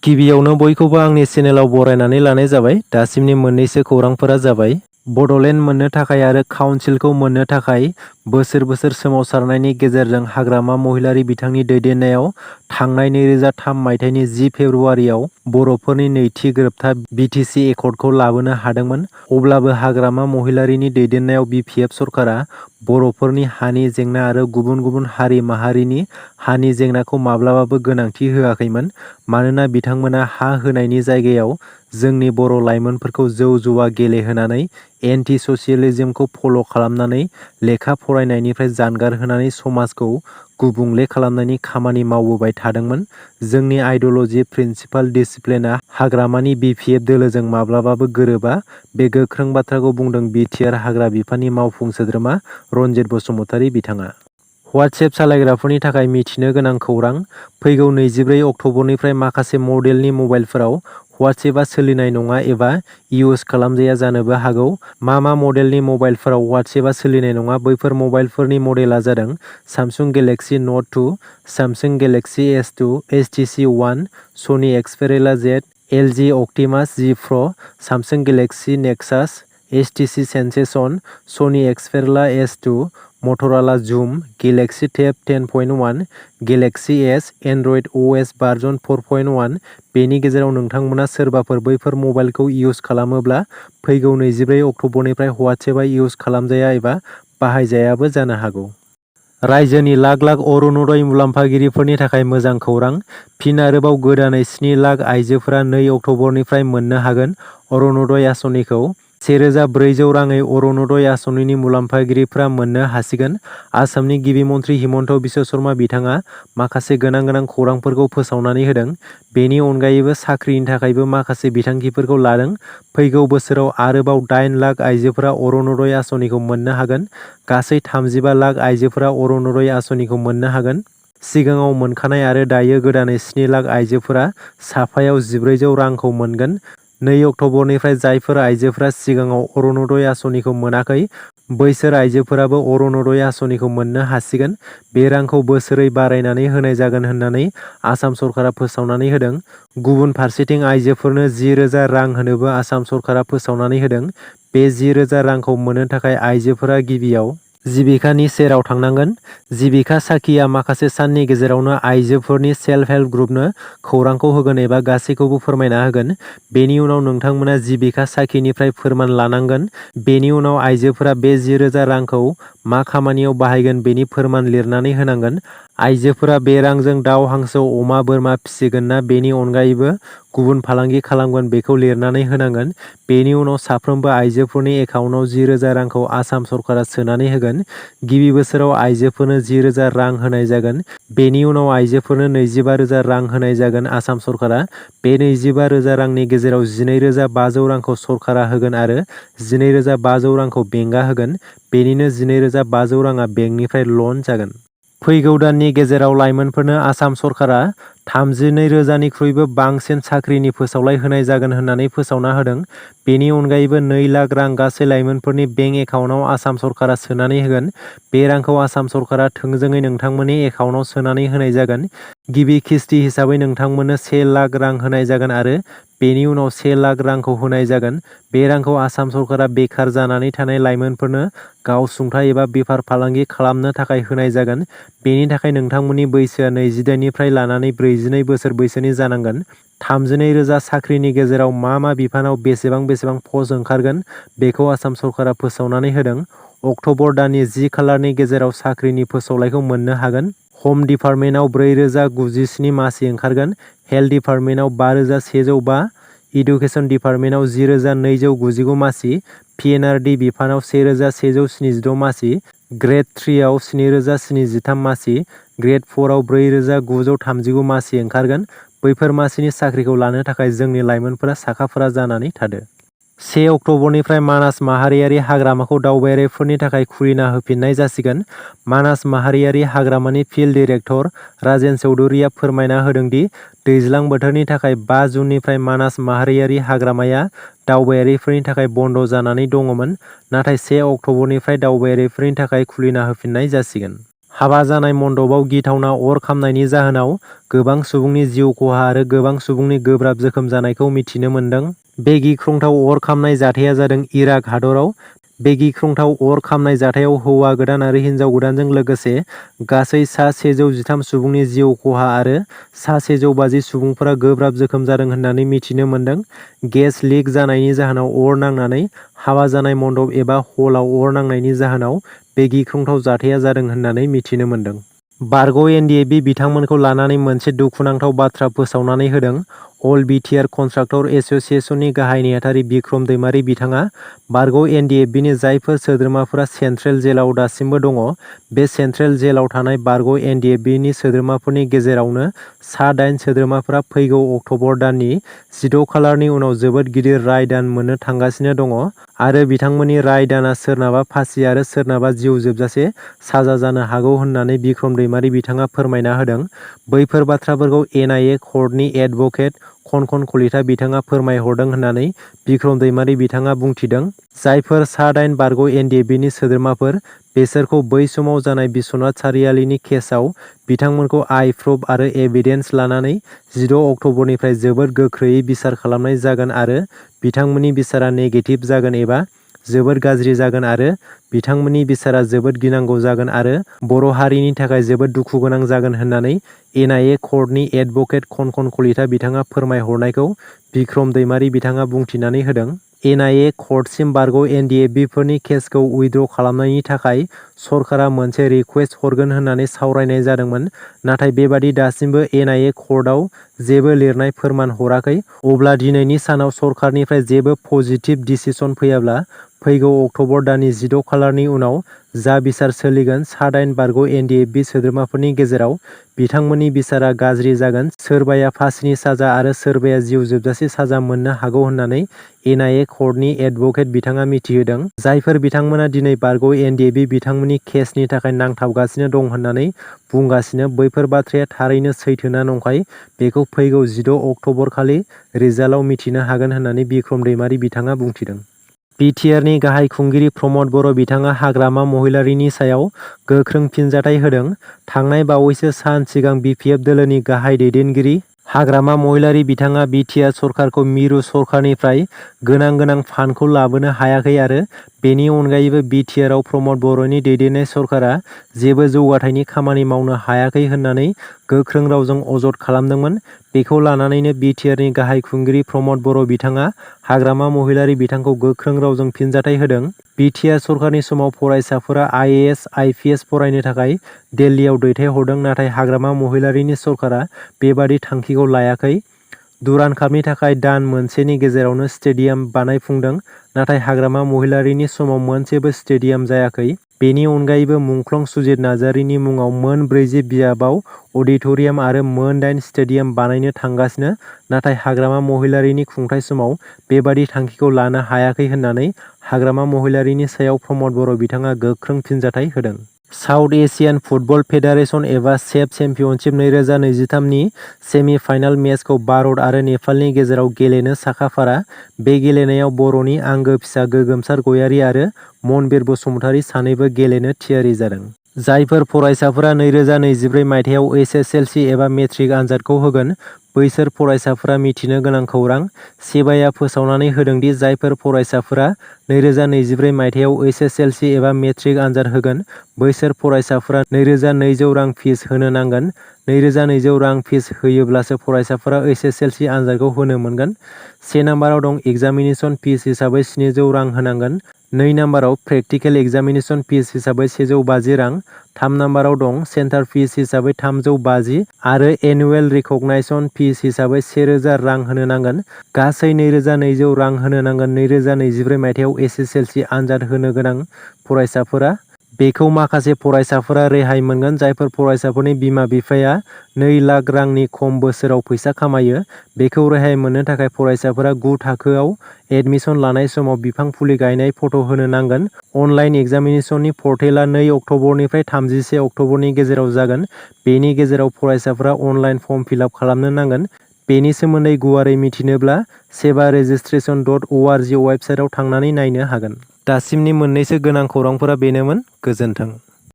गिबियावनो बयखौबो आंनि चेनेलाव बरायनानै लानाय जाबाय। दासिमनि मोननैसो खौरांफोरा जाबाय बड'लेण्ड मोननो थाखाय आरो काउन्सिलखौ मोननो थाखाय बोसोर बोसोर सोमावसारनायनि गेजेरजों हाग्रामा महिलारी बिथांनि दैदेननायाव थांनाय 2003 मायथाइनि 10 फेब्रुवारियाव बर'फोरनि नैथि गोरोबथा बिटिसि एकर्डखौ लाबोनो हादोंमोन। अब्लाबो हाग्रामा महिलारीनि दैदेननायाव बिपिएफ सरकारा बर'फोरनि हानि जेंना आरो गुबुन गुबुन हारि माहारिनि हानि जेंनाखौ माब्लाबाबो गोनांथि होआखैमोन। मानोना बिथांमोना हा होनायनि जायगायाव जोंनि बर' लाइमोनफोरखौ जौ जुवा गेलेहोनानै एन्टि ससियेलिज्मखौ फल' खालामनानै लेखा फरायनायनिफ्राय जानगार होनानै समाजखौ गुबुंले खालामनायनि खामानि मावबोबाय थादोंमोन। जोंनि आइडिय'लजि प्रिन्सिपाल डिसिप्लिना हाग्रामानि बिपिएफ दोलोजों माब्लाबाबो गोरोबा। बे गोख्रों बाथ्राखौ बुंदों बिटिआर हाग्रा बिफाननि मावफुं सोद्रोमा रनजित बसुमतारी बिथाङा। वाट्सएप सालायग्राफोरनि थाखाय मिथिनो गोनां खौरां। फैगौ 24 अक्ट'बरनिफ्राय माखासे मडेलनि मबाइलफोराव वाट्सएपआ सोलिनाय नङा एबा इउज खालामजाया जानोबो हागौ। मा मडेलनि मबाइलफोराव वाट्सएपआ सोलिनाय नङा? बैफोर मबाइलफोरनि मडेला जादों Samsung Galaxy Note 2, Samsung Galaxy S2, HTC One, Sony Xperia Z, LG Optimus G Pro, Samsung Galaxy Nexus, HTC Sensation, Sony Xperia S2, Motorola Xoom, Galaxy tab 10.1, Galaxy S, Android OS version 4.1। बेनि गेजेराव नोंथांमोना सोरबाफोर बैफोर मबाइलखौ use खालामोब्ला फैगौ 24 अक्ट'बरनिफ्राय वाट्सएपआ use खालामजाया एबा बाहायजायाबो जानो हागौ। रायजोनि लाख लाख अरुणोदय मुलाम्फागिरिफोरनि थाखाय मोजां खौरां। फिन आरोबाव गोदानै 7 लाख आइजोफोरा 2 अक्ट'बरनिफ्राय मोननो हागोन अरुणोदय आसनिखौ। 1400 राङै अरुणोदय आसनिनि मुलाम्फागिरिफोरा मोननो हासिगोन। आसामनि गिबि मन्थ्रि हिमन्त बिश्व शर्मा बिथाङा माखासे गोनां खौरांफोरखौ फोसावनानै होदों। बेनि अनगायैबो साख्रिनि थाखायबो माखासे बिथांखिफोरखौ लादों। फैगौ बोसोराव आरोबाव 8 लाख आइजोफोरा अरुणोदय आसनिखौ मोननो हागोन। गासै 35 लाख आइजोफोरा अरुणोदय आसनिखौ मोननो हागोन। सिगाङाव मोनखानाय आरो दायो गोदानै 7 लाख आइजोफोरा साफायाव 1400 रांखौ मोनगोन। 2 अक्ट'बरनिफ्राय जायफोर आइजोफोरा सिगाङाव अरुणोदय आसनिखौ मोनाखै बैसोर आइजोफोराबो अरुणोदय आसनिखौ मोननो हासिगोन। बे रांखौ बोसोरै बारायनानै होनाय जागोन होननानै आसाम सरकारा फोसावनानै होदों। गुबुन फारसेथिं आइजोफोरनो 10,000 रां होनोबो आसाम सरकारा फोसावनानै होदों। बे 10,000 रांखौ मोननो थाखाय आइजोफोरा गिबियाव जिबिकानि सेराव थांनांगोन। जिबिका साखिया माखासे साननि गेजेरावनो आइजोफोरनि सेल्फ हेल्प ग्रुपनो खौरांखौ होगोन एबा गासैखौबो फोरमायना होगोन। बेनि उनाव नोंथांमोना जिबिका साखिनिफ्राय फोरमान लानांगोन। बेनि उनाव आइजोफोरा बे 10,000 रांखौ मा खामानियाव बाहायगोन बेनि फोरमान लिरनानै होनांगोन। आइजोफोरा बे रांजों दाउ, हांसो, अमा, बोरमा फिसिगोन ना बेनि अनगायैबो गुबुन फालांगि खालामगोन बेखौ लिरनानै होनांगोन। बेनि उनाव साफ्रोमबो आइजोफोरनि एकाउन्टआव 10,000 रांखौ आसाम सरकारा सोनानै होगोन। गिबि बोसोराव आइजोफोरनो 10,000 रां होनाय जागोन। बेनि उनाव आइजोफोरनो 25,000 रां होनाय जागोन। आसाम सरकारा बे 25,000 रांनि गेजेराव 12,500 रांखौ सरकारा होगोन आरो 12,500 रांखौ बेंकआ होगोन। बेनिनो 12,500 राङा बेंकनिफ्राय लन जागोन। फैगौ दाननि गेजेराव लाइमोनफोरनो आसाम सरकारा 32,000निख्रुइबो बांसिन साख्रिनि फोसावलाय होनाय जागोन होननानै फोसावना होदों। बेनि अनगायैबो 2 लाख रां गासै लाइमोनफोरनि बेंक एकाउन्टआव आसाम सरकारा सोनानै होगोन। बे रांखौ आसाम सरकारा थोंजोङै नोंथांमोननि एकाउन्टआव सोनानै होनाय जागोन। गिबि किस्ति हिसाबै नोंथांमोननो 1 लाख रां होनाय जागोन आरो बेनि उनाव 1 लाख रांखौ होनाय जागोन। बे रांखौ आसाम सरकारा बेकार जानानै थानाय लाइमोनफोरनो गावसुंथाइ एबा बेफार फालांगि खालामनो थाखाय होनाय जागोन। बेनि थाखाय नोंथांमोननि बैसोआ 22निफ्राय लानानै 42 बोसोर बैसोनि जानांगोन। 32,000 साख्रिनि गेजेराव मा बिफानाव बेसेबां पस्ट ओंखारगोन बेखौ आसाम सरकारा फोसावनानै होदों। अक्ट'बर दाननि 10 खालारनि गेजेराव साख्रिनि फोसावलायखौ मोननो हागोन। हम डिपार्टमेन्टआव 4,097 मासि ओंखारगोन। हेल्थ डिपार्टमेन्टआव 5,105, इडुकेसन डिपार्टमेन्टआव 10,299 मासि, पिएनआरडि बिफानाव 1,176 मासि, ग्रेड 3 आव 7,073 मासि, ग्रेड 4 आव 4,939 मासि ओंखारगोन। बैफोर मासिनि साख्रिखौ लानो थाखाय जोंनि लाइमोनफोरा साखाफारा जानानै थादो। 1 अक्ट'बरनिफ्राय मानास माहारियारि हाग्रामाखौ दावबायारिफोरनि थाखाय खुलिना होफिननाय जासिगोन। मानास माहारियारि हाग्रामानि फिल्ड डाइरेक्टर राजेन चौधुरीया फोरमायना होदों दि दैज्लां बोथोरनि थाखाय 5 जुननिफ्राय मानास माहारियारि हाग्रामाया दावबायारिफोरनि थाखाय बन्द' जानानै दङमोन। नाथाय 1 अक्ट'बरनिफ्राय दावबायारिफोरनि थाखाय खुलिना होफिननाय जासिगोन। हाबा जानाय मण्डपाव गिथावना अर खामनायनि जाहोनाव गोबां सुबुंनि जिउ खहा आरो गोबां सुबुंनि गोब्राब जोखोम जानायखौ मिथिनो मोन्दों। बे गिख्रंथाव अर खामनाय जाथाया जादों इराक हादराव। बे गिख्रंथाव अर खामनाय जाथायाव हौवा गोदान आरो हिनजाव गोदानजों लोगोसे गासै सा 113 सुबुंनि जिउ खहा आरो सा 150 सुबुंफोरा गोब्राब जोखोम जादों होननानै मिथिनो मोन्दों। गेस लिक जानायनि जाहोनाव अर नांनानै हाबा जानाय मण्डप एबा हलाव अर नांनायनि जाहोनाव बे गिख्रंथाव जाथाया जादों होननानै मिथिनो मोन्दों। बारग' NDFB बिथांमोनखौ लानानै मोनसे दुखुनांथाव बाथ्रा फोसावनानै होदों। अल बिटिआर कन्ट्राक्टर एस'सिएशननि गाहाय नेहाथारि बिक्रम दैमारि बिथाङा बारग' NDFBनि जायफोर सोद्रोमाफोरा सेन्ट्रेल जेलाव दासिमबो दङ, बे सेन्ट्रेल जेलाव थानाय बारग' NDFBनि सोद्रोमाफोरनि गेजेरावनो सा 8 सोद्रोमाफोरा फैगौ अक्ट'बर दाननि 16 खालारनि उनाव जोबोद गिदिर राय दान मोननो थांगासिनो दङ आरो बिथांमोननि राय दानआ सोरनाबा फासि आरो सोरनाबा जिउ जोबजासे साजा जानो हागौ होननानै बिक्रम दैमारि बिथाङा फोरमायना होदों। बैफोर बाथ्राफोरखौ NIA कर्टनि एडभोकेट खनखन कलिता बिथाङा फोरमायहरदों होननानै बिक्रम दैमारि बिथाङा बुंथिदों। जायफोर सा 8 बारग' NDFBनि सोद्रोमाफोर, बेसोरखौ बै समाव जानाय बिस्वनाथ सारियालिनि केसआव बिथांमोनखौ आइ प्रुफ आरो एभिडेन्स लानानै 16 अक्ट'बरनिफ्राय जोबोद गोख्रैयै बिसार खालामनाय जागोन आरो बिथांमोननि बिसारा नेगेटिभ जागोन एबा जोबोद गाज्रि जागोन आरो बिथांमोननि बिसारा जोबोद गिनांगौ जागोन आरो बर' हारिनि थाखाय जोबोद दुखु गोनां जागोन होननानै NIA कर्टनि एडभोकेट खनखन कलिता बिथाङा फोरमायहरनायखौ बिक्रम दैमारि बिथाङा बुंथिनानै होदों। NIA कर्टसिम बारग' NDFBफोरनि केसखौ उइथड्र खालामनायनि थाखाय सरकारा मोनसे रिक्वेस्ट हरगोन होननानै सावरायनाय जादोंमोन, नाथाय बेबादि दासिमबो NIA कर्टआव जेबो लिरनाय फोरमान हराखै। अब्ला दिनैनि सानाव सरकारनिफ्राय जेबो पजिटिभ डिसिसन फैयाब्ला फैगौ अक्ट'बर दाननि 16 खालारनि उनाव जा बिसार सोलिगोन, सा 8 बारग' NDFB सोद्रोमाफोरनि गेजेराव बिथांमोननि बिसारा गाज्रि जागोन। सोरबाया फासिनि साजा आरो सोरबाया जिउ जोबजासे साजा मोननो हागौ होननानै NIA कर्टनि एडभोकेट बिथाङा मिथिहोदों। जायफोर बिथांमोना दिनै बारग' NDFB बिथांमोननि केसनि थाखाय नांथाबगासिनो दं होननानै बुंगासिनो, बैफोर बाथ्राया थारैनो सैथोना नंखाय बेखौ फैगौ 16 अक्ट'बर खालि रिजाल्टआव मिथिनो हागोन होननानै बिक्रम दैमारि बिथाङा बुंथिदों। बिटिआरनि गाहाय खुंगिरि प्रमद बर' बिथाङा हाग्रामा महिलारीनि सायाव गोख्रों फिनजाथाय होदों। थांनाय बावैसो सान सिगां BPF दोलोनि गाहाय दैदेनगिरि हाग्रामा महिलारी बिथाङा बिटिआर सरकारखौ मिरु सरकारनिफ्राय गोनां फान्डखौ लाबोनो हायाखै आरो बेनि अनगायैबो बिटिआरआव प्रमद बर'नि दैदेननाय सरकारा जेबो जौगाथायनि खामानि मावनो हायाखै होननानै गोख्रों रावजों अजद खालामदोंमोन। बेखौ लानानैनो बिटिआरनि गाहाय खुंगिरि प्रमद बर' बिथाङा हाग्रामा महिलारी बिथांखौ गोख्रों रावजों फिनजाथाय होदों। बिटिआर सरकारनि समाव फरायसाफोरा IAS, IPS फरायनो थाखाय दिल्लीयाव दैथायहरदों, नाथाय हाग्रामा महिलारीनि सरकारा बेबादि थांखिखौ लायाखै। दुरान कापनि थाखाय दान मोनसेनि गेजेरावनो स्टेडियाम बानायफुंदों, नाथाय हाग्रामा महिलारीनि समाव मोनसेबो स्टेडियाम जायाखै। बेनि अनगायैबो मुंख्लं सुजित नार्जारिनि मुङाव मोन 40 बियाबाव अडिट'रियाम आरो मोन 8 स्टेडियाम बानायनो थांगासिनो, नाथाय हाग्रामा महिलारीनि खुंथाय समाव बेबादि थांखिखौ लानो हायाखै होननानै हाग्रामा महिलारीनि सायाव प्रमद बर' बिथाङा गोख्रों फिनजाथाय होदों। साउथ एशियान फुटबल फेडारेसन एबा सेफ चेम्पियनशिप 2023 नि सेमि फाइनाल मेचखौ भारत आरो नेपालनि गेजेराव गेलेनो साखाफारा। बे गेलेनायाव बर'नि आंगो फिसा गोगोमसार गयारी आरो मनबिर बसुमतारी सानैबो गेलेनो थियारि जादों। जायफोर फरायसाफोरा 2024 मायथाइयाव SSLC एबा मेट्रिक आनजादखौ होगोन, बैसोर फरायसाफोरा मिथिनो गोनां खौरां। सेबाया फोसावनानै होदोंदि जायफोर फरायसाफोरा 2024 मायथाइयाव SSLC एबा मेट्रिक आनजाद होगोन, बैसोर फरायसाफोरा 2200 रां फिस होनो नांगोन। 2200 रां फिस होयोब्लासो फरायसाफोरा SSLC आनजादखौ होनो मोनगोन। 1 नाम्बाराव दं एग्जामिनेशन फिस हिसाबै 700 रां होनांगोन। 2 नाम्बाराव प्रेक्टिकेल एग्जामिनेशन फिस हिसाबै 150 रां। 3 नाम्बाराव दं सेन्टार फिस हिसाबै 350 आरो एनुवेल रिकगनाइसन फिस हिसाबै 1000 रां होनो नांगोन। गासै 2200 रां होनो नांगोन। 2024 मायथाइयाव SSLC आनजाद होनो गोनां फरायसाफोरा। बेखौ माखासे फरायसाफोरा रेहाय मोनगोन। जायफोर फरायसाफोरनि बिमा-बिफाया 2 लाख रांनि खम बोसोराव फैसा खामायो, बेखौ रेहाय मोननो थाखाय फरायसाफोरा 9 थाखोआव एडमिसन लानाय समाव बिफां फुलि गायनाय फट' होनो नांगोन। अनलाइन एग्जामिनेशननि पर्टेलआ 2 अक्ट'बरनिफ्राय 31 अक्ट'बरनि गेजेराव जागोन। बेनि गेजेराव फरायसाफोरा अनलाइन फर्म फिलआप खालामनो नांगोन। बेनि सोमोन्दै गुवारै मिथिनोब्ला sebaregistration.org वेबसाइटआव थांनानै नायनो हागोन। दासिमनि मोननैसो गोनां खौरांफोरा बेनोमोन। गोजोन्थों।